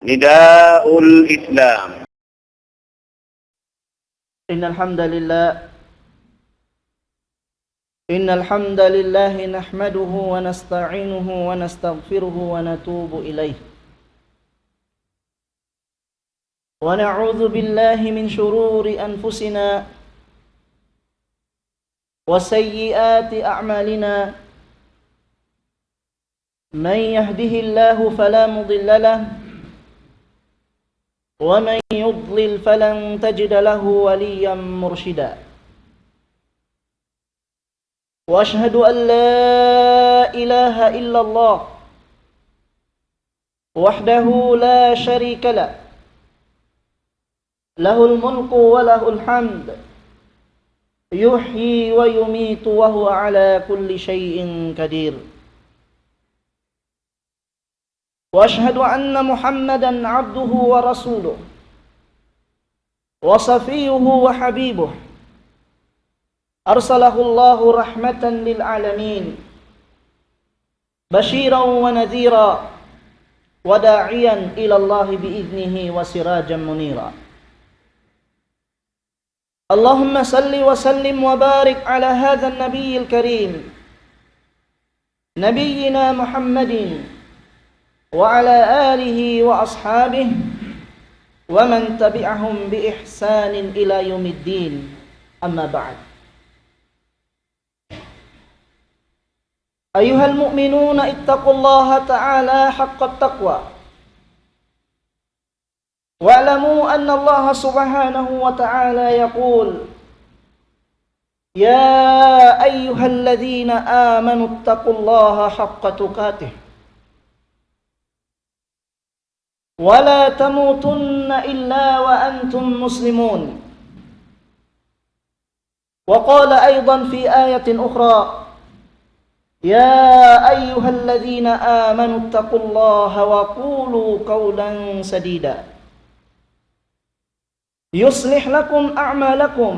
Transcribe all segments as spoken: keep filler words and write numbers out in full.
نداء الإسلام. إن الحمد لله، إن الحمد لله نحمده ونستعينه ونستغفره ونتوب إليه، ونعوذ بالله من شرور أنفسنا وسيئات أعمالنا. من يهده الله فلا مضل له، ومن يضلل فلن تجد له وليا مرشدا. وأشهد أن لا إله إلا الله وحده لا شريك له، له الملك وله الحمد، يحيي ويميت وهو على كل شيء قدير. وأشهد أن محمدا عبده ورسوله وصفيه وحبيبه، أرسله الله رحمة للعالمين، بشيرا ونذيرا، وداعيا إلى الله بإذنه وسراجا منيرا. اللهم صل وسلم وبارك على هذا النبي الكريم، نبينا محمد، وعلى آله وأصحابه ومن تبعهم بإحسان إلى يوم الدين. أما بعد. أيها المؤمنون، اتقوا الله تعالى حق التقوى، واعلموا أن الله سبحانه وتعالى يقول: يا أيها الذين آمنوا اتقوا الله حق تقاته ولا تموتن إلا وأنتم مسلمون. وقال أيضا في آية أخرى: يا أيها الذين آمنوا اتقوا الله وقولوا قولا سديدا يصلح لكم أعمالكم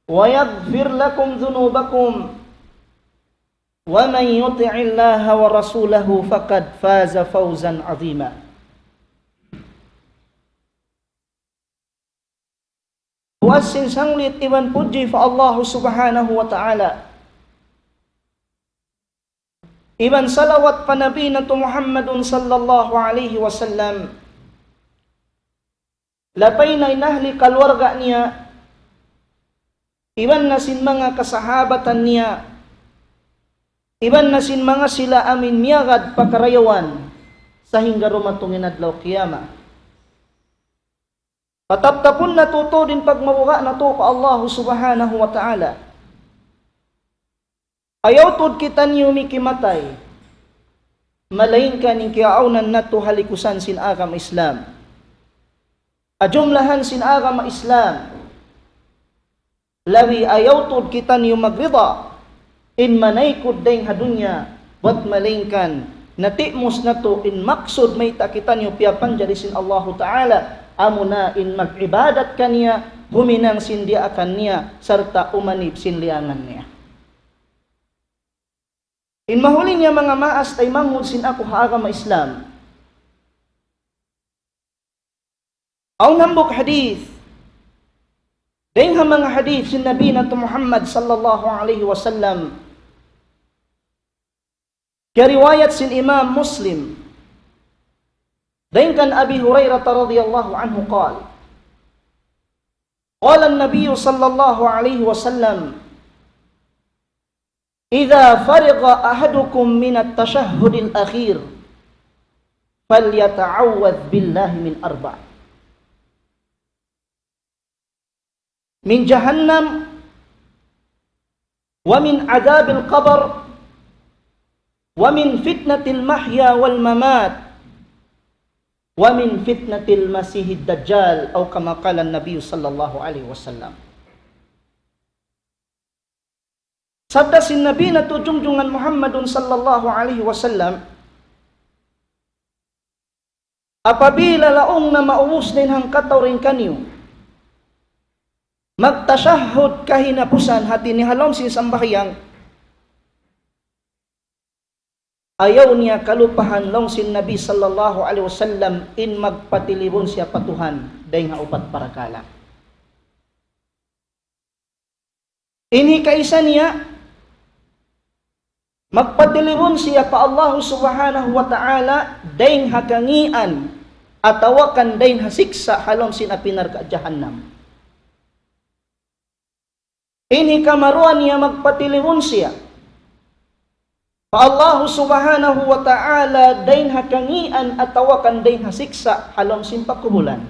ويغفر لكم ذنوبكم ومن يطع الله ورسوله فقد فاز فوزا عظيما. Puas sin sanglit iban pudji pa Allah Subhanahu wa Ta'ala, iban salawat pa Nabi natu' Muhammadun sallallahu alayhi wasallam, lapay na in ahli kaluwarga niya, iban na sin manga kasahabatan niya, iban na sin manga sila amuin miyagad pa karayawan, sahingga dumatung in adlaw kiyamat. Pataptapun natu' tuud in pagmabuga' natu' pa Allah Subhanahu wa Ta'ala. Ayaw tuud kitaniyu mikimatay, malaingkan in kiyaawnan natu' ha likusan sin agama Islam. Ha jumlahan sin agama Islam, labi ayaw tuud kitaniyu magrida in manaykud dayng ha dunya, bat malaingkan natimus natu' in maksud mayta' kitaniyu piyapanjari sin Allahu Ta'ala, amuna in mag-ibadat kaniya, huminang sin diyaakan niya, sarta' umanib sin liyangan niya. In mahuli niya manga maas taymanghud sin aku ha agama Islam. Awn hambuuk hadith, dayng ha manga hadith sin Nabi natu' Muhammad sallallahu alayhi wasallam, kiyariwayat sin Imam Muslim, dayng kan Abi Hurairah radiyallahu anhu قال: قال النبي صلى الله عليه وسلم: إذا فرغ أحدكم من التشهد الأخير فليتعوذ بالله من أربع: من جهنم، ومن عذاب القبر، ومن فتنة المحيا والممات، ومن فتنة المسيح الدجال، أو كما قال النبي صلى الله عليه وسلم. Sabda sin Nabi natu' junjungan Muhammadun sallallahu alayhi wasallam, apabila laung na maubus na in hangkatau dayn kaniyu magtashahhud kahinapusan, hati niya ha lawm sin sambahayang, ayaw niya kalupahan laung sin Nabi sallallahu alayhi wasallam in magpatilibun siya pa Tuhan dayng ha upat parakala'. In hikaisa niya, magpatilibun siya pa Allahu Subhanahu wa Ta'ala dayng ha kangīan atawa kan dayng ha siksa' ha lawm sin api narka' jahannam. In hikaruwa niya, magpatilibun siya pa Allahu Subhanahu wa Ta'ala dayng ha kangīan atawa kan dayng ha siksa' ha lawm sin pakubulan.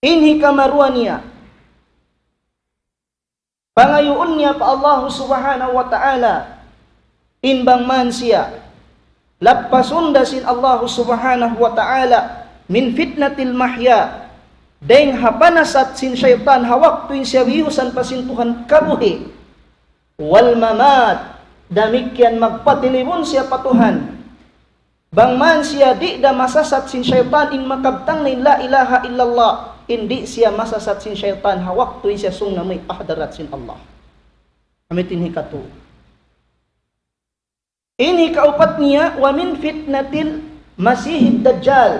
In hikaruwa niya, pangayuun niya pa Allahu Subhanahu wa Ta'ala in bang man siya lappasun da sin Allahu Subhanahu wa Ta'ala من فتنة المحيا, dayng ha panasat sin saytan ha waktu in siya biyusan pa sin Tuhan kabuhi', والممات, damikkiyan magpatilibun siya pa Tuhan. Bang man siya di' da masasat sin saytan in makabtang na in la ilaha illallah, in di' siya masasat sin saytan ha waktu in siya sūng na muwi' pa hadarat sin Allah. Amu in hikatu. In hikaupat niya, ومن فتنة المسيح الدجال.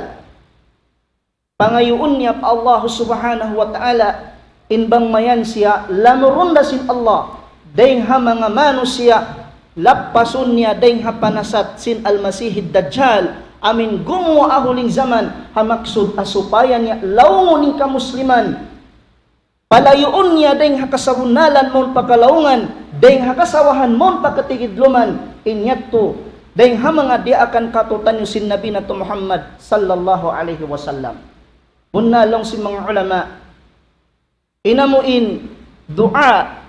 Pangayuun niya pa Allahu Subhanahu wa Ta'ala, in bang mayan siya lamurun da sin Allah dayng ha manga manusiya', lappasun niya dayng ha panasat sin Al-Masih Ad-Dajjal, amu in gumuwa' ha huling jaman, ha maksud ha supaya niya laungun in kamusliman, palayuun niya dayng ha kasabunnalan mawn pa kalaungan, dayng ha kasawahan mawn pa katigidluman, in yadtu dayng ha manga diyaakan kātu'niyu sin Nabi natu' Muhammad sallallahu alayhi wasallam. Bunnal laung sin manga ulama, in amu in duwaa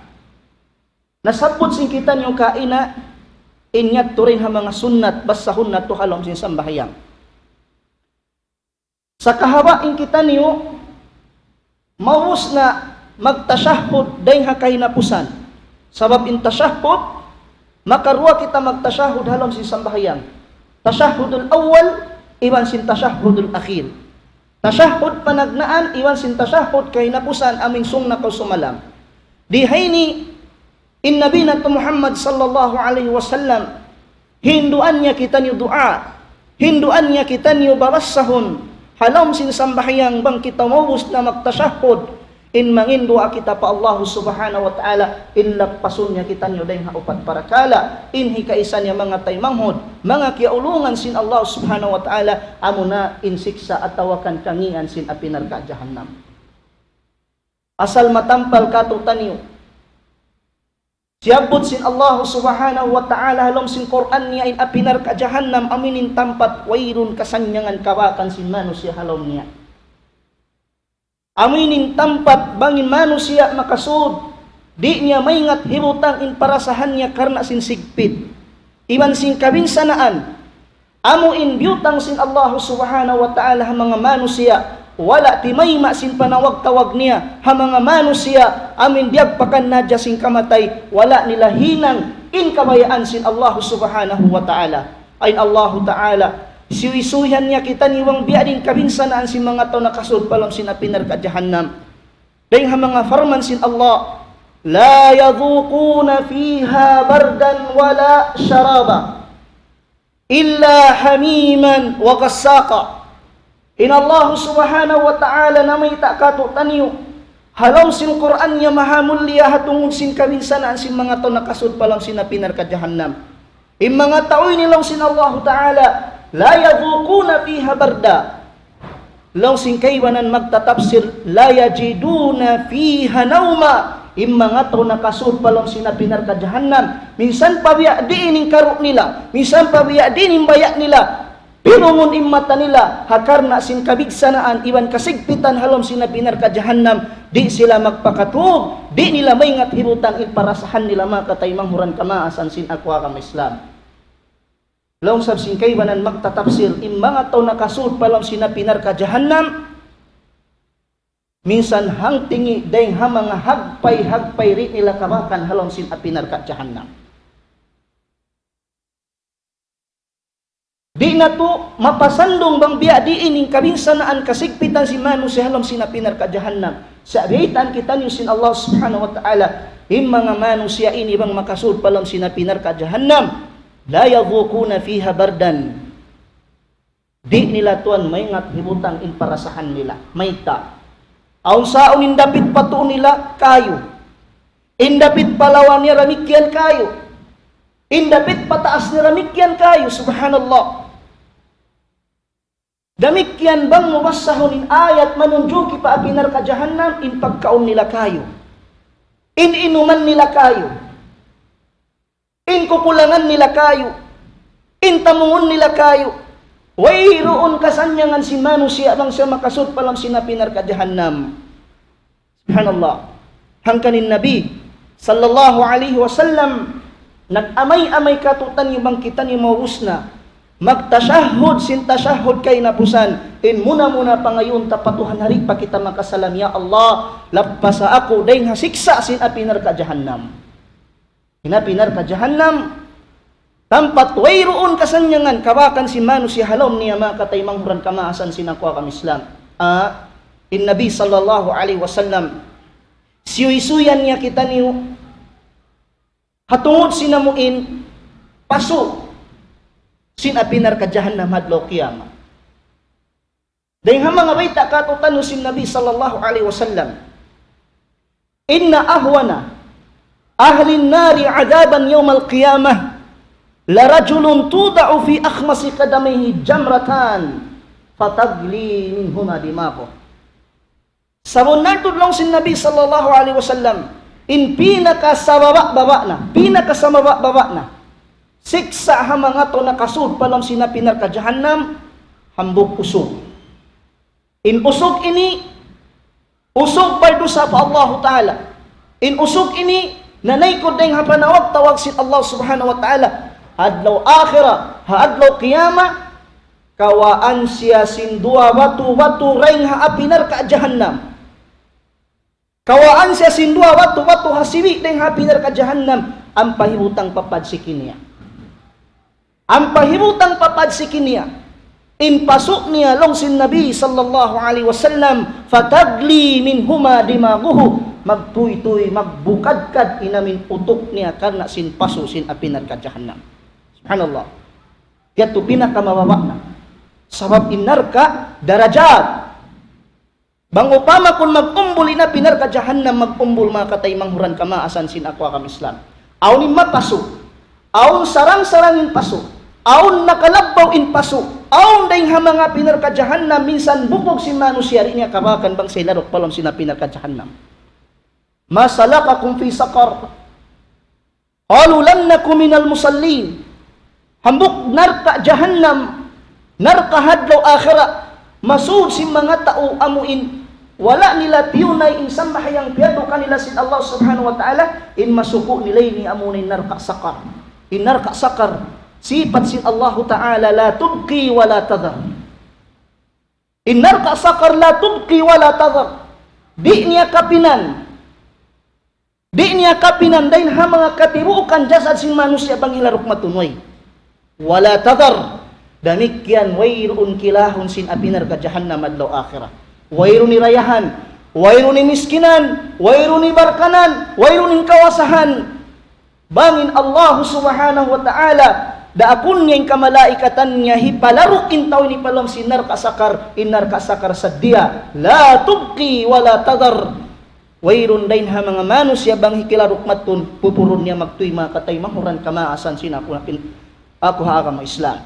nasabbut sin kitaniyu kaina, in yadtu dayn ha manga sunnat basahun natu' ha lawm sin sambahayang. Sa' kahaba' in kitaniyu maubus na magtashahhud dayng ha kahinapusan. Sabab in tashahhud, makaruwa kita magtashahhud ha lawm sin sambahayang. Tashahhudul awwal, iban sin tashahhudul akhir. Tashahhud panagnaan, iban sin tashahhud kahinapusan, amu in sūng na kaw sumalam. Di ha ini, in Nabi natu' Muhammad sallallahu alayhi wasallam, hinduan niya kitaniyu duwaa, hinduan niya kitaniyu babasahun ha lawm sin sambahayang bang kita maubus na magtashahhud, in mangayu' duwaa kita pa Allahu Subhanahu wa Ta'ala, in lappasun niya kitaniyu dayng ha upat parakala', in hikaisa niya manga taymanghud, manga kiyaulungan sin Allah Subhanahu wa Ta'ala, amuna in siksa' atawa kan kangīan sin api narka' jahannam. Asal matampal kātu'niyu. Siyabbut sin Allahu Subhanahu wa Ta'ala ha lawm sin Qur'an niya in api narka' jahannam, amu in tampat wayruun kasannyangan kabakan sin manusiya' ha lawm niya. Amu in tampat bang in manusiya' makasud, di' niya maingat hibutang in parasahan niya karna' sin sigpit iban sin kabinsanaan. Amu in biyutang sin Allahu Subhanahu wa Ta'ala ha manga manusiya', wala' timayma' sin panawag-tawag niya ha manga manusiya', amu in diyagpakan na hadja sin kamatay, wala' nila hinang in kabayaan sin Allahu Subhanahu wa Ta'ala. Amu in Allahu Ta'ala, suysuyan niya kitaniyu bang biya' diin kabinsanaan sin manga tau nakasud pa lawm sin api narka' jahannam. Dayng ha manga parman sin Allah, لا يذوقون فيها بردا ولا شرابا إلا حميما وغساقا. In Allahu Subhanahu wa Ta'ala namayta' kātu'niyu ha lawm sin Qur'an niya mahamulliya ha tungud sin kabinsanaan sin manga tau nakasud pa lawm sin api narka' jahannam. In manga tau ini laung sin Allahu Ta'ala, لا يذوقون فيها بردا. Laung sin kaibanan magtatapsir, لا يجدون فيها نوما. In manga tau nakasud pa lawm sin api narka' jahannam, minsan pa biya' diin in karu' nila, minsan pa biya' diin in baya' nila, pirungun in mata nila, ha karna' sin kabigsanaan iban kasigpitan ha lawm sin api narka' jahannam, di' sila magpakatug, di' nila maingat hibutang in parasahan nila, manga kataymanghuran kamaasan sin aku agama Islam. Laung sab sin kaibanan magtatapsir, in manga tau nakasud pa lawm sin api narka' jahannam, minsan hangtingi' dayng ha manga hagpay-hagpay di' nila kabakan ha lawm sin api narka' jahannam. Di' natu' mapasandung bang biya' diin in kabinsanaan kasigpitan sin manusiya' ha lawm sin api narka' jahannam. Sa' biyaytaan kitaniyu sin Allah Subhanahu wa Ta'ala, In manga manusiya' ini bang makasud pa lawm sin api narka' jahannam, لا يذوقون فيها بردا. Di' nila tuwan maingat hibutang in parasahan nila. Mayta'? Awn sa awn in dapit pa tuu nila kayu. In dapit pa lawa niya damikkiyan kayu. In dapit pa taas niya damikkiyan kayu. Subhanallah. Damikkiyan bang mu basahun in ayat manunjuki pa api narka' jahannam, in pagkaun nila kayu. In inuman nila kayu. In kukulangan nila kayu. In tamungun nila kayu. Wayruun kasannyangan sin manusiya' bang siya makasud pa lawm sin api narka' jahannam. Subhanallah. Hangkan in Nabi sallallahu alayhi wasallam nag-amay-amay katu'taniyu bang kitaniyu maubus na magtashahhud sin tashahhud kahinapusan, in muna-muna pangayuun ta pa Tuhan, di' pa kita makasalam, "Ya Allah, lappasa aku dayn ha siksa' sin api narka' jahannam." In api narka' jahannam, tampat wayruun kasannyangan kabakan sin manusiya' ha lawm niya, manga kataymanghuran kamaasan sin aku agama Islam. Ah, in Nabi sallallahu alayhi wasallam, siyuysuyan niya kitaniyu, ha tungud sin amuin pasu' sin api narka' jahannam ha adlaw kiyamat. Dayn ha manga bayta' katu'taniyu sin Nabi sallallahu alayhi wasallam, إن أهون أهل النار عذابا يوم القيامة لرجل توضع في أخمص قدميه جمرتان فتغلي منهما دماغه. Sabunnal tuud laung sin Nabi sallallahu alayhi wasallam, in pinakasababa'-baba' na, pinakasababa'-baba' na siksa' ha manga tau nakasud pa lawm sin api narka' jahannam, hambuuk usug. In usug ini, usug baldusa pa Allahu Ta'ala. In usug ini, nanaykud dayn ha panawag-tawag sin Allah Subhanahu wa Ta'ala. Adlaw akhirat, ha adlaw kiyamat, kawaan siya sin duwa batu-batu dayn ha api narka' jahannam. Kawaan siya sin duwa batu-batu ha sibi' dayn ha api narka' jahannam, ampa hibutang pa padsiki niya. Ampa hibutang pa padsiki niya. In pasu' niya laung sin Nabi sallallahu alayhi wasallam, فتغلي منهما دماغه. Magtūy-tūy, magbukadkad in amuin utuk niya karna' sin pasu' sin api narka' jahannam. Subhanallah. Yadtu pinakamababa' na. Sabab in narka' darajat. Bang upama kunu' mag-umbul in api narka' jahannam, mag-umbul, manga kataymanghuran kamaasan sin aku agama Islam. Awn in mapasu', awn sarang-sarang in pasu', awn nakalabbaw in pasu', awn dayn ha manga api narka' jahannam, minsan bukug sin manusiya' di' niya kabakan bang siya hilaruk pa lawm sin api narka' jahannam. ما سلككم في سقر؟ قالوا لم نك من المصلين. Hambuuk narka' jahannam, narka' ha adlaw akhirat, masud sin manga tau amuin wala' nila tiyunay in sambahayang piyadtu kanila sin Allah Subhanahu wa Ta'ala, in masuku' nila ini amuna in narka' Saqar. In narka' Saqar, sipat sin Allahu Ta'ala, لا تبقي ولا تذر. In narka' Saqar, لا تبقي ولا تذر. Di' niya kapinan. Di' niya kapinan dayn ha manga katibuukan jasad sin manusiya' bang hilaruk matun, way. ولا تذر. Damikkiyan wayruun kilahun sin api narka' jahannam adlaw akhirat. Wayruun in rayahan, wayruun in miskinan, wayruun in barkanan, wayruun in kawasahan. Bang in Allah Subhanahu wa Ta'ala, daakun niya in kamalaikatan niya, hipalaruk in tau ini pa lawm sin narka' Saqar, in narka' Saqar sadja. لا تبقي ولا تذر. Wayruun dayn ha manga manusiya' bang hikilaruk matun, pupurun niya magtūy, manga kataymanghuran kamaasan sin aku, aku ha agama Islam.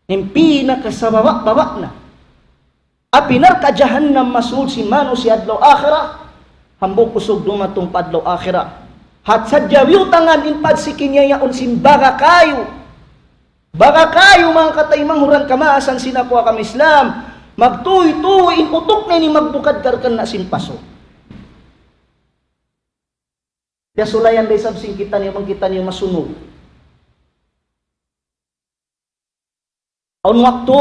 In pinakasababa'-baba' na. Api narka' jahannam masud sin manusiya' adlaw akhirat, hambuuk usug dumatung pa adlaw akhirat. Hat sadja biyutangan in padsiki niya yaun sin baga kayu. Baga kayu, manga kataymanghuran kamaasan sin aku agama Islam. Magtūy-tūy in utuk niya ini magbukadkad karna' sin pasu'. Piyasulayan da isab sin kitaniyu, bang kitaniyu masunug. Awn waktu,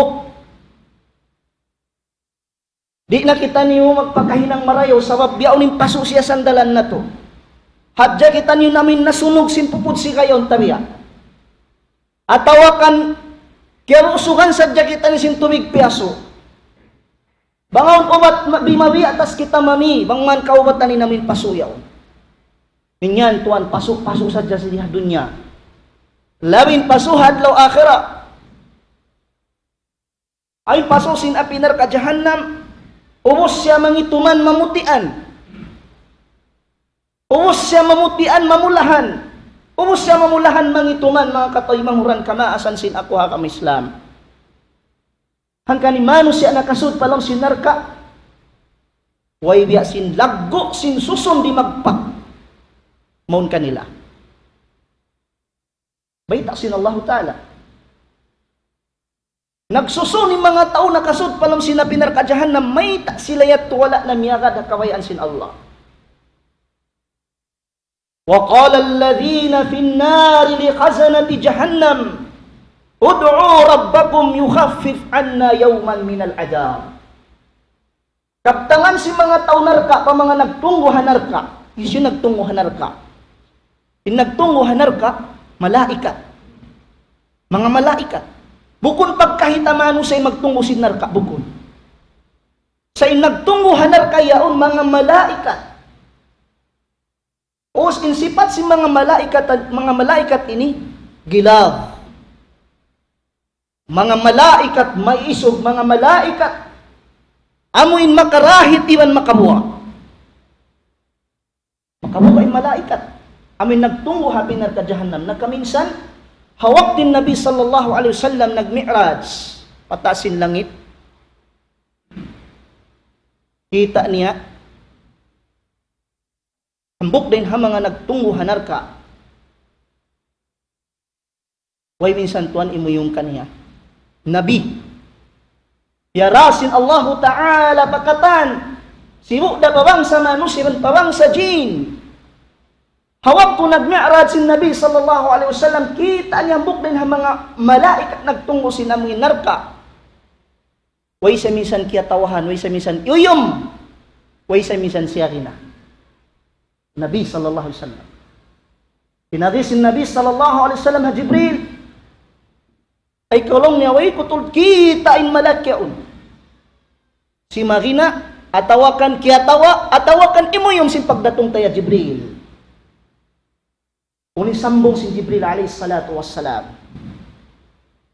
di' na kitaniyu magpakahinang marayaw sabab biya' unu in pasu' siya sandalan natu'. Hadja kitaniyu amuin nasunug sin pupud sigayaw, tabiya'. Atawa kan, kiyarusugan sadja kitaniyu sin tubig piyasu'. Bang awn ubat ma-, di' mabiya' tas kita mami, bang man kaubatan in amuin pasu' yaun. In yan tuwan, pasu'-pasu' sadja sin ha dunya. Labi in pasu' ha adlaw akhirat. Awn pasu' sin api narka' jahannam, ubus siya mangituman mamutian. Ubus siya mamutian mamulahan. Ubus siya mamulahan mangituman, manga kataymanghuran, kamaasan sin aku ha agama Islam. Hangkan in manusiya' nakasud pa lawm sin narka', way biya' sin laggu' sin susun di' magpak. Mawn kanila. Bayta' sin Allahu Ta'ala. Nagsusun in manga tau nakasud pa lawm sin api narka' jahannam, mayta' sila yadtu wala' na miyagad ha kabayaan sin Allah. وقال الذين في النار لخزنة جهنم ادعوا ربكم يخفف عنا يوما من العذاب. Kabtangan sin manga tau narka', pa manga nagtunggu' ha narka'. Hisiyu in nagtunggu' ha narka'? In nagtunggu' ha narka', malaikat. Manga malaikat. Bukun pagkahita' manusiya' in magtunggu' sin narka', bukun. Sa' in nagtunggu' ha narka' yaun, manga malaikat. Us in sipat sin manga malaikat, manga malaikat ini, gilab. Manga malaikat, maisug, manga malaikat. Amu in makarahit iban makabuga'. Makabuga' in malaikat. Amu in nagtunggu' ha api narka' jahannam. Nakaminsan, ha waktu in Nabi sallallahu alayhi wasallam nagmi'raj, pataas sin langit. Kita' niya, hambuuk dayn ha manga nagtunggu' ha narka'. Way minsan tuwan imuyum kaniya. Nabi. Biyara sin Allahu Ta'ala pa katan. Sibu' da pa bangsa manusiya' iban pa bangsa jin. Ha waktu nagmi'raj sin Nabi sallallahu alayhi wasallam, kita' niya hambuuk dayn ha manga malaikat nagtunggu' sin amuin narka'. Way siya minsan kiyatawahan, way siya minsan iyuyum, way siya minsan siyari na. Nabi sallallahu alayhi wasallam. Pinagi sin Nabi sallallahu alayhi wasallam ha Jibril. Ay kaw laung niya, way ku tuud kita' in malak yaun. Simari na, atawa kan kiyatawa, atawa kan imuyum sin pagdatung ta ya Jibril. Unu in sambung sin Jibril alayhi salatu wassalam.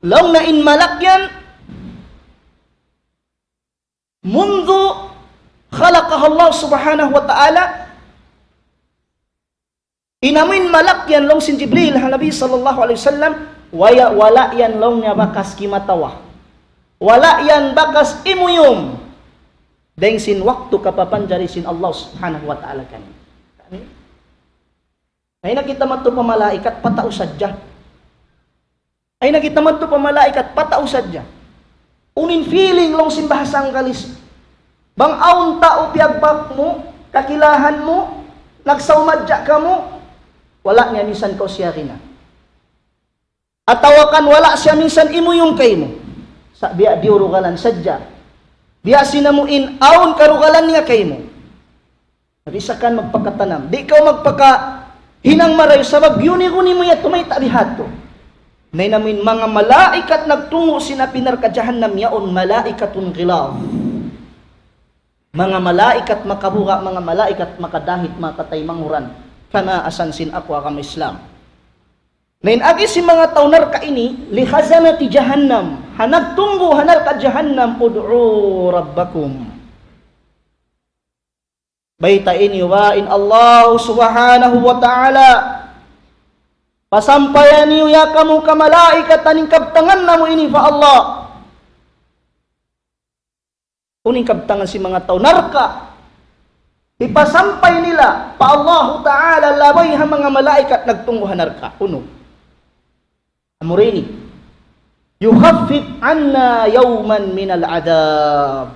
Laung niya in malak yan, منذ خلقها الله سبحانه وتعالى, in amuin malak yan laung sin Jibril ha Nabi sallallahu alayhi wasallam, waya-, wala' yan laung niya bakas kimatawa. Wala' yan bakas imuyum. Dayn sin waktu kapapanjari sin Allah subhanahu wa ta'ala kaniya. Ay, nakita' madtu pa malaikat, pa tau sadja. Ay, nakita' madtu pa malaikat, pa tau sadja. Unu in feeling laung sin bahasa Anggalis. Bang awn tau piyagbak mu, kakilahan mu, nagsawmadja kamu, wala' niya minsan kaw siyari na. Atawa kan wala' siya minsan imuyum kaymu. Sa' biya' diyurugalan sadja. Biya' sin amuin awn karugalan niya kaymu. Di' sa kan magpakatanam. Di' kaw magpakahinang marayaw sabab guni-guni mu yadtu mayta' biha' tu. Na in amuin manga malaikat nagtunggu' sin api narka' jahannam yaun ملائكة غلاظ. Manga malaikat makabuga', manga malaikat makadahit, manga kataymanghuran. Kamaasan sin aku agama Islam. Na in agi sin manga tau narka' ini, لخزنة جهنم. Ha nagtunggu' ha narka' jahannam, ادعوا ربكم. Baytai niyu ba in Allah subhanahu wa ta'ala. Pasampayan niyu ya kamu ka malaikat in kabtangan namu' ini pa Allah. Unu in kabtangan sin manga tau narka'. Hipasampay nila pa Allahu Ta'ala labay ha manga malaikat nagtunggu' ha narka'. Unu? Amura ini. يخفف عنا يوما من العذاب.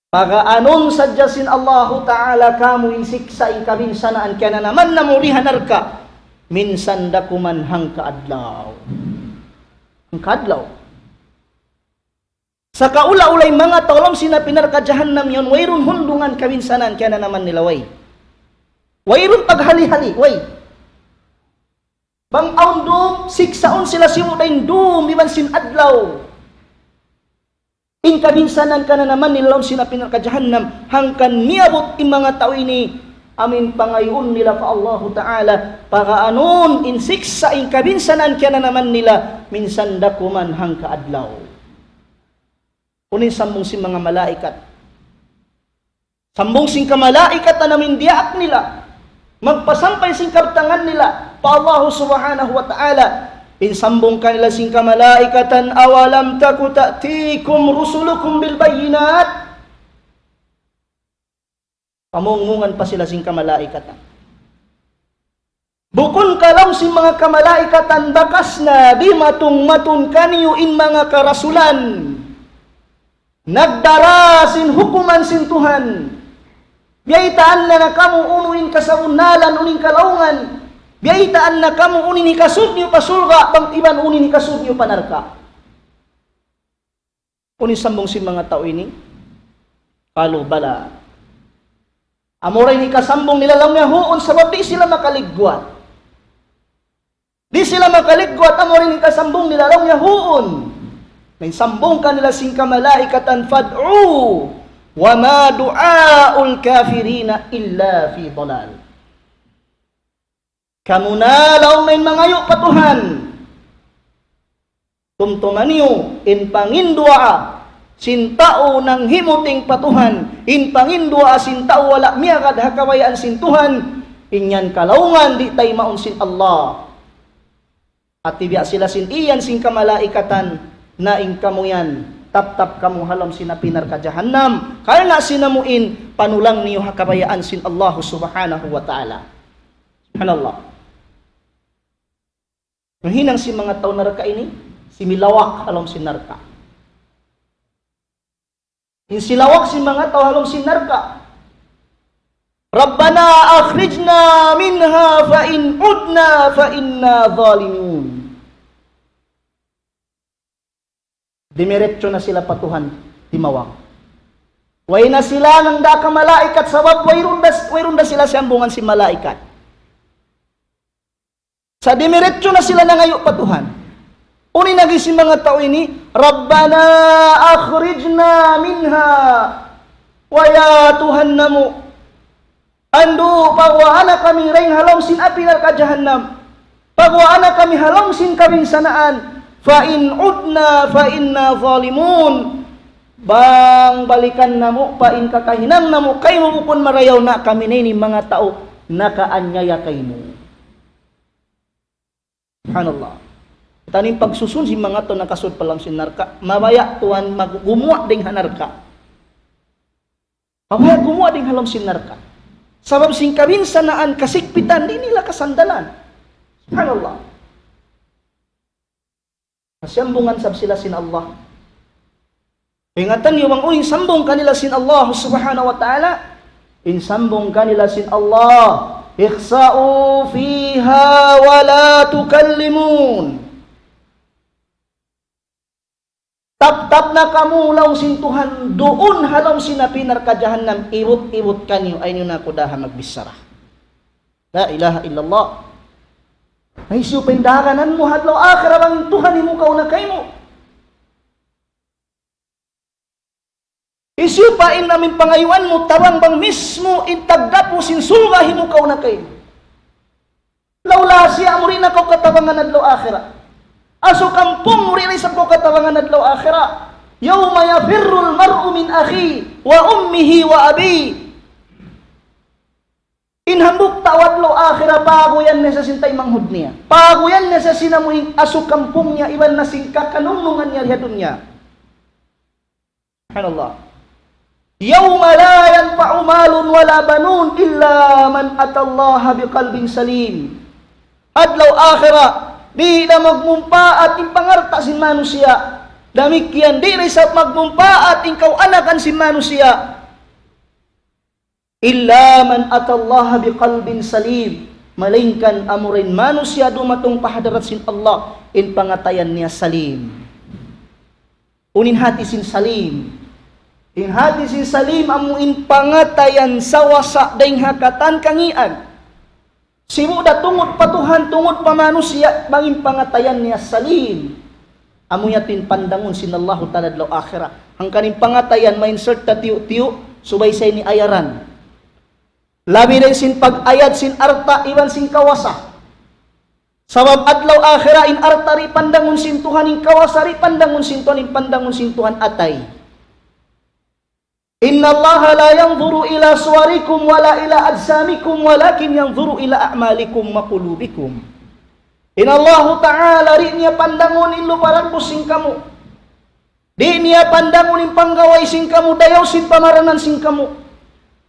Pagaanun sadja sin Allahu Ta'ala kamu in siksa' in kabinsanaan kiyananaman namu' di ha narka'. Minsan da kuman hangka adlaw. Hangka adlaw. Sa' kaula-ula in manga tau ha lawm sin api narka' jahannam yan, wayruun hundungan kabinsanaan kiyananaman nila, way. Wayruun paghali-hali, way. Bang awn dum, siksaun sila sibu' da in dum, iban sin adlaw. In kabinsanaan kananaman nila laung sin api narka jahannam, hangkan miyabut in manga tau ini, amu in pangayuun nila pa Allahu Ta'ala, pagaanun in siksa' in kabinsanaan kananaman nila, minsan da kuman hangka adlaw. Unu in sambung sin manga malaikat. Sambung sin kamalaikatan amu in diyaak nila. Magpasampay sin kabtangan nila pa Allahu Subhanahu wa Ta'ala. In sambung kanila sin kamalaikatan, أولم تك تأتكم رسلكم بالبينات. Pamungmungan pa sila sin kamalaikatan. Bukun ka laung sin manga kamalaikatan bakas na dimatung-matung kaniyu in manga karasulan. Nagdara sin hukuman sin Tuhan. Biyaytaan na, na kamu unu in kasabunnalan, unu in kalaungan. Biyaytaan na kamu unu in hikasud niyu pa surga', bang iban unu in hikasud niyu pa narka'. Unu in sambung sin manga tau ini? قالوا بلى. Amura in hikasambung nila laung niya huun, sabab di' sila makaligwat. Di' sila makaligwat, amura in hikasambung nila laung niya huun. Na in sambung kanila sin kamalaikatan, فادعوا وما دعاء الكافرين إلا في ضلال. Kamu na laung niya in mangayu' pa Tuhan. Tumtuma niyu, in panginduwaa sin tau nanghimuting pa Tuhan, in panginduwaa sin tau wala' miyagad ha kabayaan sin Tuhan, in yan kalaungan di' taymaun sin Allah. Ati biya' sila sin iyan sin kamalaikatan, na in kamu yan, taptap kamu ha lawm sin api narka jahannam, karna' sin amu in panulang niyu ha kabayaan sin Allah Subhanahu wa Ta'ala. Subhanallah. In hinang sin manga tau narka' ini, similawak ha lawm sin narka'. In silawak sin manga tau ha lawm sin narka'. ربنا أخرجنا منها فإن عدنا فإنا ظالمون. Dimiretso na sila pa Tuhan, timawag. Way na sila nangdā ka malaikat sabab wayruun da, wayruun da sila siyambungan sin malaikat. Sa' dimiretso na sila nangayu' pa Tuhan. Unu in agi sin manga tau ini, ربنا أخرجنا منها. Way ya Tuhan namu', andu' paguwaa na kami dayn ha lawm sin api narka' jahannam. Paguwaa na kami ha lawm sin kabinsanaan. فإن عدنا فإنا ظالمون. Bang balikan namu' pa in kakahinang namu' kaymu bukun marayaw na kami na ini manga tau nakaanyaya kaymu. Subhanallah. Tantu in pagsusun sin manga tau nakasud pa lawm sin narka', mabaya' tuwan mag-, gumuwa' dayn ha narka'. Mabaya' gumuwa' dayn ha lawm sin narka'. Sabab sin kabinsanaan, kasigpitan, di' nila kasandalan. Subhanallah. Siyambungan sab sila sin Allah. Ingatan niyu bang unu in sambung kanila sin Allah Subhanahu wa Ta'ala. In sambung kanila sin Allah, اخسأوا فيها ولا تكلمون. Taptap na kamu laung sin Tuhan duun ha lawm sin api narka' jahannam, ibut-ibut kaniyu, ayaw niyu na aku daha magbichara. La ilaha illallah. Na hisiyu pa in daranan mu ha adlaw akhirat bang in Tuhan himukaw na kaymu? Hisiyu pa in amu in pangayuan mu, tabang bang mismu in tagdapu sin surga' himukaw na kaymu? Laung, la siya mu di' na kaw katabangan adlaw akhirat. Asukampung mu di' na isab kaw katabangan adlaw akhirat. يوم يفر المرء من أخيه وأمه وأبيه. In hambuuk tau adlaw akhirat, paguyan niya sa sin taymanghud niya. Paguyan niya sa sin amu in asukampung niya, iban na sin kakanungnungan niya di ha dunya. Subhanallah. يوم لا ينفع مال ولا بنون إلا من أتى الله بقلب سليم. Adlaw akhirat, di' na magmumpaat in pangalta' sin manusiya'. Damikkiyan, di' na isab magmumpaat in kaw-anakan sin manusiya'. إلا من أتى الله بقلب سليم. Malaingkan amura in manusiya' dumatung pa hadarat sin Allah, in pangatayan niya salim. Unu in hati sin salim? In hati sin salim amu in pangatayan sawasa dayn ha katan kangīan. Sibu' da tungud pa Tuhan, tungud pa manusiya', bang in pangatayan niya salim. Amu yadtu in pandangun sin Allahu Ta'ala adlaw akhirat. Hangkan in pangatayan ma-insert ta tiyu'-tiyu', subay sa ini ayaran. Labi dayn sin pag-ayad sin alta' iban sin kawasa. Sabab adlaw akhirat in alta' di' pandangun sin Tuhan, in kawasa di' pandangun sin Tuhan, in pandangun sin Tuhan atay. إن الله لا ينظر إلى صوركم ولا إلى أجسامكم ولكن ينظر إلى أعمالكم وقلوبكم. In Allahu Ta'ala di' niya pandangun in lupa dagbus sin kamu. Di' niya pandangun in panggaway sin kamu, dayaw sin pamaranan sin kamu.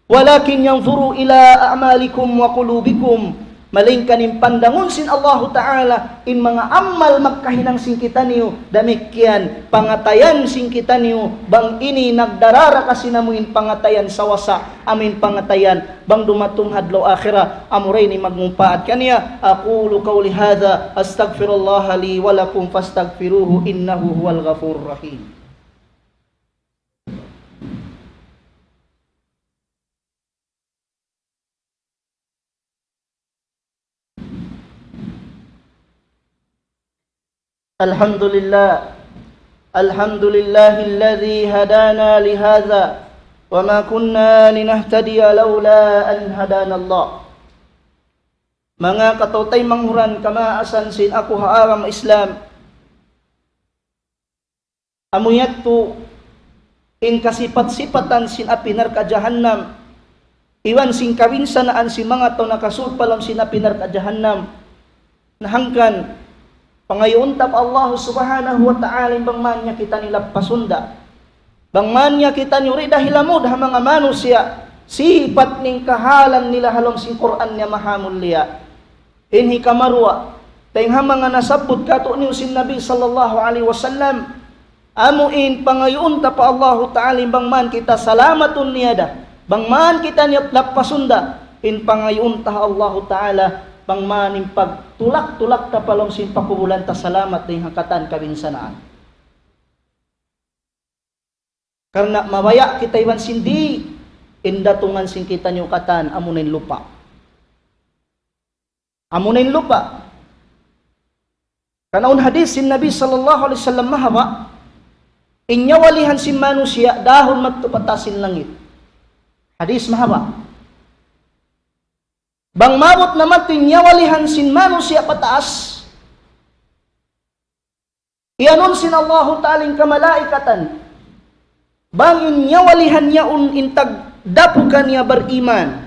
ولكن ينظر إلى أعمالكم وقلوبكم. Malaingkan in pandangun sin Allahu Ta'ala, in manga amal magkahinang sin kitaniyu, damikkiyan pangatayan sin kitaniyu, bang ini nagdarara kasi namu' in pangatayan sawasa, amu in pangatayan, bang dumatung ha adlaw akhirat, amura ini magmumpaat kaniya. أقول قولي هذا أستغفر الله لي ولكم فاستغفروه إنه هو الغفور الرحيم. الحمد لله. الحمد لله الذي هدانا لهذا وما كنا لنهتدي لولا أن هدانا الله. Manga kataw-taymanghuran kamaasan sin aku ha agama Islam. Amu yadtu in kasipat-sipatan sin api narka' jahannam, iban sin kabinsanaan sin manga tau nakasud pa lawm sin api narka' jahannam. Na hangkan, pangayuun ta pa Allah Subhanahu wa Ta'ala in bang man niya kitaniyu lappasun da. Bang man niya kitaniyu di' da hilamud ha manga manusiya', sipat niya in kahalan nila ha lawm sin Qur'an niya mahamulliya. In hikaruwa, dayn ha manga nasabbut kātu'niyu sin Nabi sallallahu alayhi wasallam, amu in pangayuun ta pa Allahu Ta'ala in bang man kita salamatun niya da, bang man kitaniyu lappasun da, in pangayuun ta ha Allahu Ta'ala, bang man in pagtulak-tulak ta pa lawm sin pakubulan ta salamat dayn ha katan kabinsanaan. Karna' mabaya' kita iban sin di', in datungan sin kitaniyu katan, amuna in lupa'. Amuna in lupa'. Karna' awn hadith sin Nabi sallallahu alayhi wasallam mahaba', in nyawalihan sin manusiya' dahun madtu pataas sin langit. Hadith mahaba'. Bang maabut na madtu in nyawalihan sin manusiya' pataas, iyanun sin Allahu Ta'ala in kamalaikatan. Bang in nyawalihan yaun in tagdapu kaniya bariman,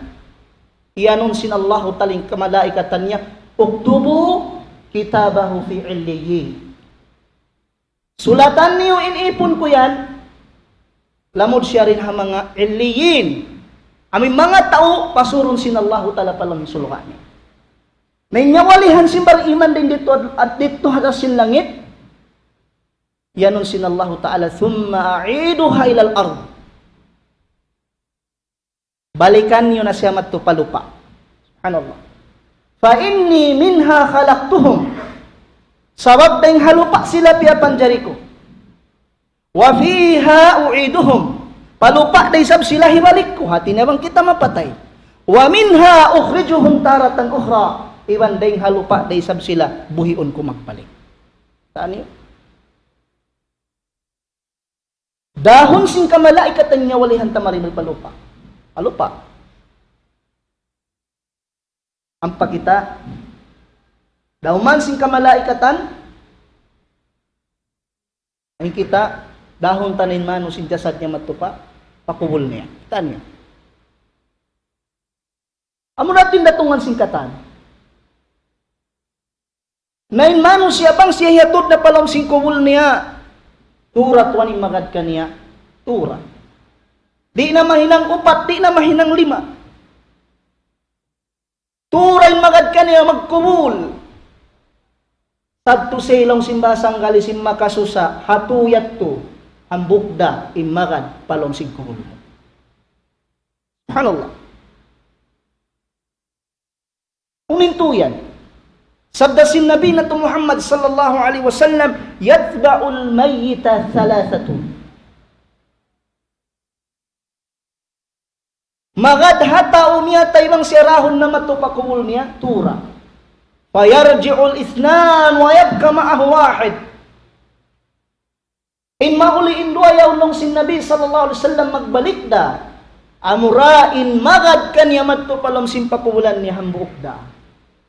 iyanun sin Allahu Ta'ala in kamalaikatan niya, اكتبوا كتابه في عليين. Sulatan niyu in ipun ku yan, lamud siya dayn ha manga illiyin. Amu in manga tau pasurun sin Allahu Ta'ala pa lawm surga' niya. Na in nyawalihan sin bariman dayn didtu, didtu ha taas sin langit, iyanun sin Allahu Ta'ala, ثم أعيدها إلى الأرض. Balikan niyu na siya madtu pa lupa'. Subhanallah. فإني منها خلقتهم. Sabab dayn ha lupa' sila piyapanjari ku. وفيها أعيدهم. Pa lupa' da isab sila hibalik ku. Hati niya bang kita mapatay. ومنها أخرجهم تارة أخرى. Iban dayn ha lupa' da isab sila buhiun ku magbalik. Tani? Dahun sin kamalaikatan nyawalihan ta mari pa lupa'. Pa lupa'. Ampa kita, dahun man sin kamalaikatan, in kita, dahun ta na in manu sin jasad niya madtu pa, pa kubul niya. Kita' niya. Amu na in datungan sin katan. Na in manusiya' bang siya hiyatud na pa lawm sin kubul niya, tura tuwan in magad kaniya, tura. Di' na mahinang upat, di' na mahinang lima. Tura in magad kaniya magkubul. Sadtu sa laung sin bahasa Anggalis in makasusa, hatu yadtu, hambuuk da in magad pa lawm sin kubul. Subhanallah. Unu in tuud yan? Sabda sin Nabi natu' Muhammad sallallahu alayhi wasallam, يتبع الميت ثلاثة. Magad ha tau miyatay bang siya dahun na madtu pa kubul niya, tura. فيرجع الاثنان ويبقى معه واحد. In mahuli in duwa yaun laung sin Nabi sallallahu alayhi wasallam magbalik da. Amura in magad kaniya madtu pa lawm sin pakubulan niya hambuuk da.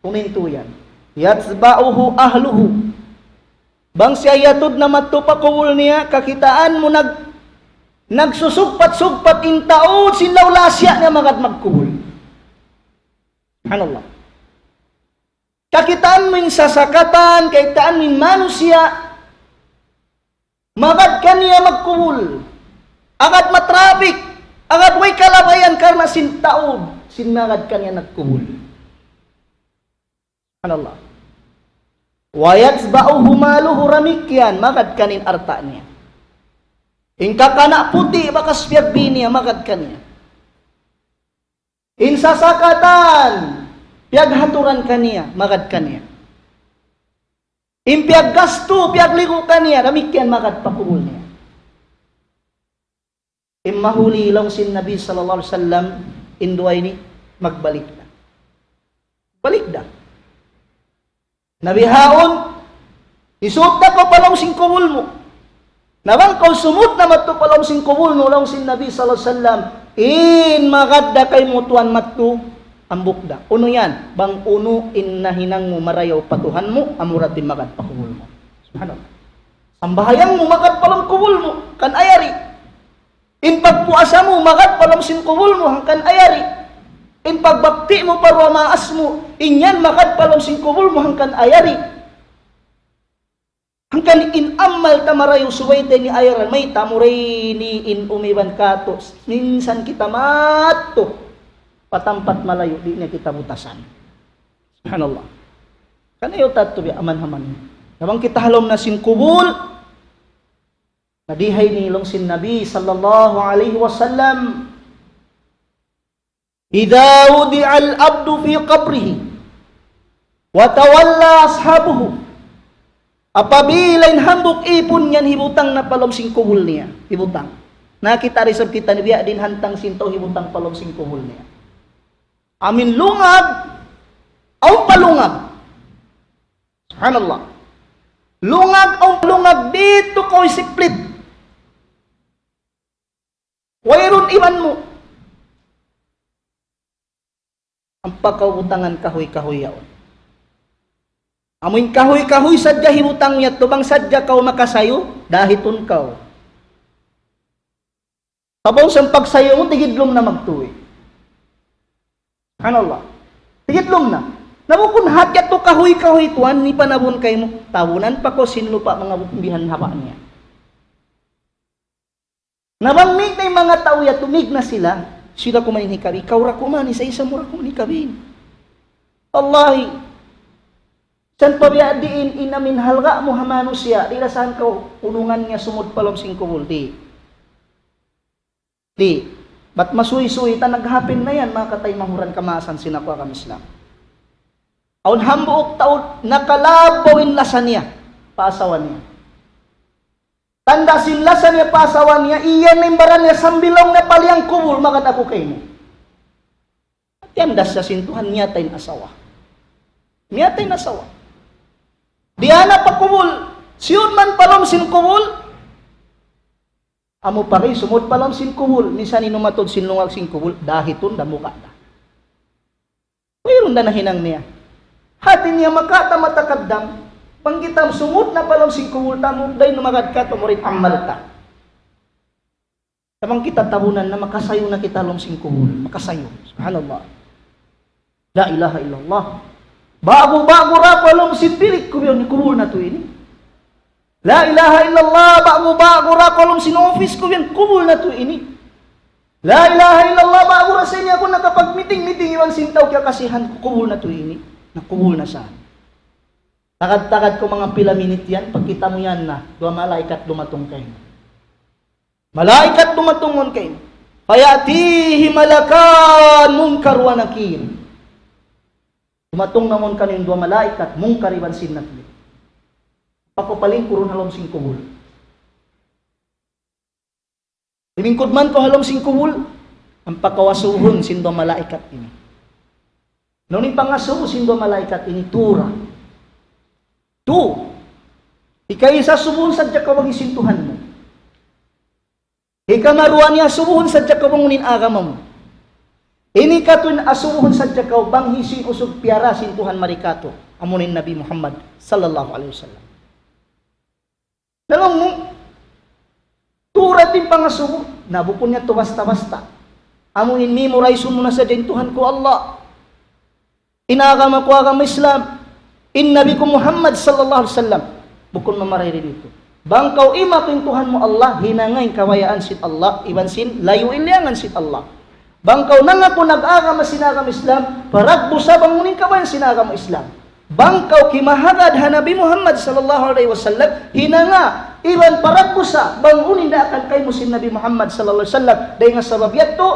Unu in tuyan? يتبعه أهله. Bang siya hiyatud na madtu pa kubul niya, kakitaan mu nag-, nagsusugpat-sugpat in taud sin lawlasiya niya magad magkubul. Subhanallah. Kakitaan mu in sasakatan, kakitaan mu in manusiya', magad kaniya magkubul. Agad matraffic, agad way kalabayan karna' sin taud sin magad kaniya nagkubul. Subhanallah. ويتبعه ماله, damikkiyan magad kaniya in alta' niya. In kakana' puti' bakas piyagbi niya, magad kaniya. In sasakatan, piyaghaturan kaniya, magad kaniya. In piyaggastu, piyagligu' kaniya, damikkiyan magad pa kubul niya. In mahuli laung sin Nabi sallallahu alayhi wasallam, in duwa ini, magbalik da. Balik da. Na bihaun, hisuut da kaw pa lawm sin kubul mu. Na bang kaw sumud na madtu pa lawm sin kubul mu, laung sin Nabi sallallahu alayhi wasallam, in magad da kaymu tuwan madtu, hambuuk da. Unu yan? Bang unu in nahinang mu marayaw pa Tuhan mu, amura in magad pa kubul mu. Subhanallah. Sambahayang mu magad pa lawm kubul mu, hangkan ayari. In pagpuasa mu, magad pa lawm sin kubul mu, hangkan ayari. In pagbakti mu pa duwa maas mu, in yan magad pa lawm sin kubul mu, hangkan ayari. Hangkan in amal ta marayaw subay ta ini ayaran, mayta', amura ini in umiban katu', minsan kita madtu pa tampat malayu', di' niya kita butasan. Subhanallah. Kan ayaw ta tuud biya' aman-aman. Na bang kita ha lawm na sin kubul, na dihaini laung sin Nabi sallallahu alayhi wasallam, إذا وضع العبد في قبره وتولى أصحابه. Apabila in hambuuk ipun niya hibutang na pa lawm sin kubul niya, hibutang. Na kita' da isab kita ini biya' diin hantang sin tau hibutang pa lawm sin kubul niya. Amu in lungag, awn pa lungag. Subhanallah. Lungag, awn pa lungag, didtu kaw isiplit. Wayruun iban mu. Ampa kaw butangan kahuy-kahuy yaun. Amu in kahuy-kahuy sadja hibutang yadtu, bang sadja kaw makasayu, dahitun kaw. Tabaw sa' pagsayu mu, tigidlum na magtuy. Subhanallah. Tigidlum na. Na bukun hat yadtu kahuy-kahuy tuwan, in panabun kaymu. Tabunan pa kaw sin lupa' manga bukun bihan haba' niya. Na bang mayta' in manga tau yadtu, mīg na sila, sila kuman in hikabi, ikaw da kuman, isa-isa mu da kuman hikabi. Wallahi, san pa biya' diin in amin halga' mu ha manusiya', di' da san kaw unungan niya sumud pa lawm sin kubul, di'. Di'. Bat masuy-suy ta naghapin na yan, manga kataymanghuran kamaasan sin aku agama Islam. Awn hambuuk tau nakalabaw in lasa niya pa asawa niya. Tanda' sin lasa niya pa asawa niya, iyan na in baran niya sambil laung niya pa liyang kubul, magad aku kaymu. Tiyandas siya sin Tuhan, miyatay in asawa. Miyatay in asawa. Diyā na pa kubul, siyud man pa lawm sin kubul. Amu pa ri sumud pa lawm sin kubul, misan in umatud sin lungag sin kubul, dahitun da muka da. Wayruun da nahinang niya. Hāti niya maka ta matakaddam, bang kita sumud na pa lawm sin kubul ta, amu da in magad katu' amura in amal ta. Bang kita tabunan na makasayu na kita lawm sin kubul, makasayu. Subhanallah. La ilaha illallah. Ba'gu-ba'gu da aku ha lawm sin bilik ku bihaun, kubul natu' ini. La ilaha illallah, ba'gu-ba'gu da aku ha lawm sin office ku bihaun, kubul natu' ini. La ilaha illallah, ba'gu da sa' ini aku nakapag-meeting-meeting iban sin tau kiyakasihan ku, kubul natu' ini. Na kubul na sa'. Tagad-tagad ku manga pila minit yan, pagkita' mu yan na, duwa malaikat dumatung kaymu. Malaikat dumatung mawn kaymu. فيأتيه ملكان منكر ونكير. Dumatung na mawn kaniyu in duwa malaikat, Munkar iban sin Nakir. Ampa kaw palingkurun ha lawm sin kubul. Limingkud man kaw ha lawm sin kubul, ampa kaw asubuhun sin duwa malaikat ini. Unu in pangasubu sin duwa malaikat ini? Tū ra. Tū. Hikaisa subuhun sadja kaw bang hisiyu in Tuhan mu. Hikaruwa niya, asubuhun sadja kaw bang unu in agama mu. Hikatū niya, asubuhun sadja kaw bang hisiyu in usug piyara sin Tuhan mari kātu'. Amuna in Nabi Muhammad sallallahu alayhi wasallam. Laung mu, tuud in pangasubu, na bukun niya tuud basta-basta. Amu in memorize mu na sadja in Tuhan ku Allah. In agama ku agama Islam. In Nabi ku Muhammad sallallahu alayhi wasallam. Bukun mamarayaw didtu. Bang kaw iman in Tuhan mu Allah, hinanga in kabayaan sin Allah, iban sin layu' in liyangan sin Allah. Bang kaw nangaku nag-agama sin agama Islam, paragbusa bang unu in kabayaan sin agama Islam. Bang kaw kimahagad ha Nabi Muhammad sallallahu alayhi wasallam, hinanga, iban paragbusa, bang unu in daakan kaymu sin Nabi Muhammad sallallahu alayhi wasallam, dayn ha sabab yadtu,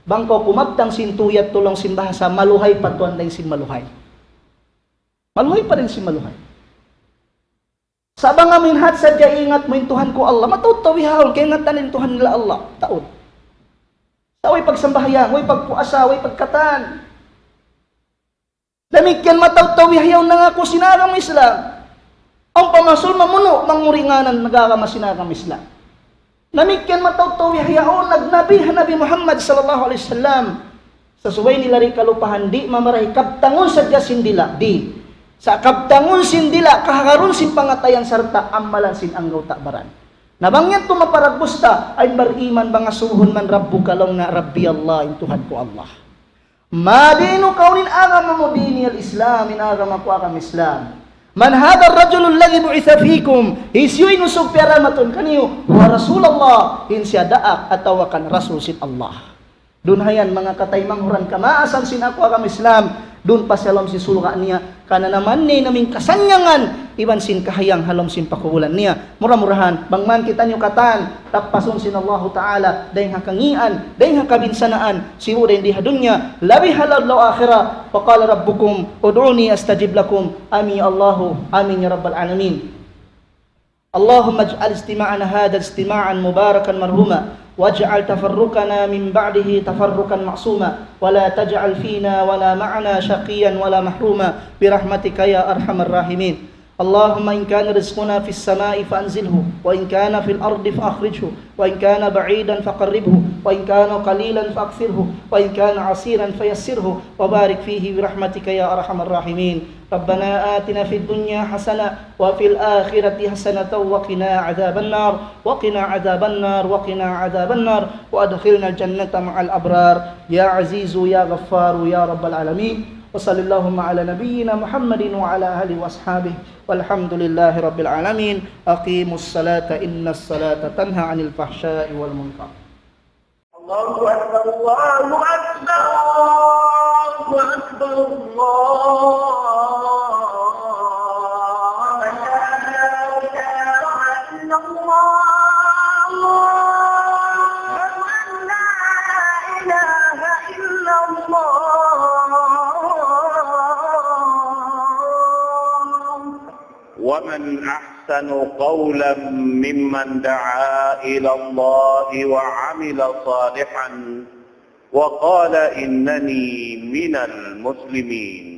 bang kaw kumabtang sin tuud yadtu laung sin bahasa, maluhay pa tuud dayn sin maluhay. Maluhay pa dayn sin maluhay. Sa' bang amu in hat sadja ingat mu in Tuhan ku Allah, mataud-taud bihaun, kaingatan in Tuhan nila Allah, taud. Sa' way pagsambahayang, way pagpuasa, way pagkatan. Damikkiyan mataud-taud bihaun nangaku sin agama Islam. Awn pa masul mamunu', manguri' ngānan nag-agama sin agama Islam. Damikkiyan mataud-taud bihaun nagnabi ha Nabi Muhammad sallallahu alayhi wasallam. Sa' subay nila di' kalupahan, di' mamarahi, kabtangun sadja sin dila', di'. Sa' kabtangun sin dila', kahagarun sin pangatayan sarta' amalan sin anggawta' baran. Na bang yadtu maparagbus ta, ay bariman bang asubuhun man Rabbuka laung na Rabbi Allah, in Tuhan ku Allah. ما دينك, unu in agama mu, ديني الإسلام, in agama ku agama Islam. من هذا الرجل الذي بعث فيكم, hisiyu in usug piyara matun kaniyu, هو رسول الله, in siya daak atawa kan Rasul sin Allah. Duun hayan manga kataymanghuran kamaasan sin aku agama Islam, duun pa siya ha lawm sin surga' niya, kananaman niya in amu in kasannyangan, iban sin kahayang ha lawm sin pakubulan niya. Mura-murahan, bang man kitaniyu katan, tappasun sin Allahu Ta'ala, dayng ha kangīan, dayng ha kabinsanaan, sibu' dayng di ha dunya, labi ha adlaw akhirat, وقال ربكم ادعوني أستجب لكم. Amin ya Allahu, amin ya Rabbal Alamin. اللهم اجعل اجتماعنا هذا اجتماعا مباركا مرحوما، واجعل تفرقنا من بعده تفرقا معصوما، ولا تجعل فينا ولا معنا شقيا ولا محروما، برحمتك يا أرحم الراحمين. اللهم إن كان رزقنا في السماء فأنزله، وإن كان في الأرض فأخرجه، وإن كان بعيدا فقربه، وإن كان قليلا فأكثره، وإن كان عسيرا فيسره، وبارك فيه برحمتك يا أرحم الراحمين. ربنا آتنا في الدنيا حسنة وفي الآخرة حسنة وقنا عذاب النار، وقنا عذاب النار، وقنا عذاب النار، وأدخلنا الجنة مع الأبرار، يا عزيز يا غفار يا رب العالمين. وصل اللهم على نبينا محمد وعلى آله وأصحابه، والحمد لله رب العالمين. أقيموا الصلاة إن الصلاة تنهى عن الفحشاء والمنكر. الله أكبر، الله أكبر، الله أكبر، الله أكبر. لا إله إلا الله. لا إله إلا الله. ومن أحسن قولا ممن دعا إلى الله وعمل صالحا وقال إنني من المسلمين.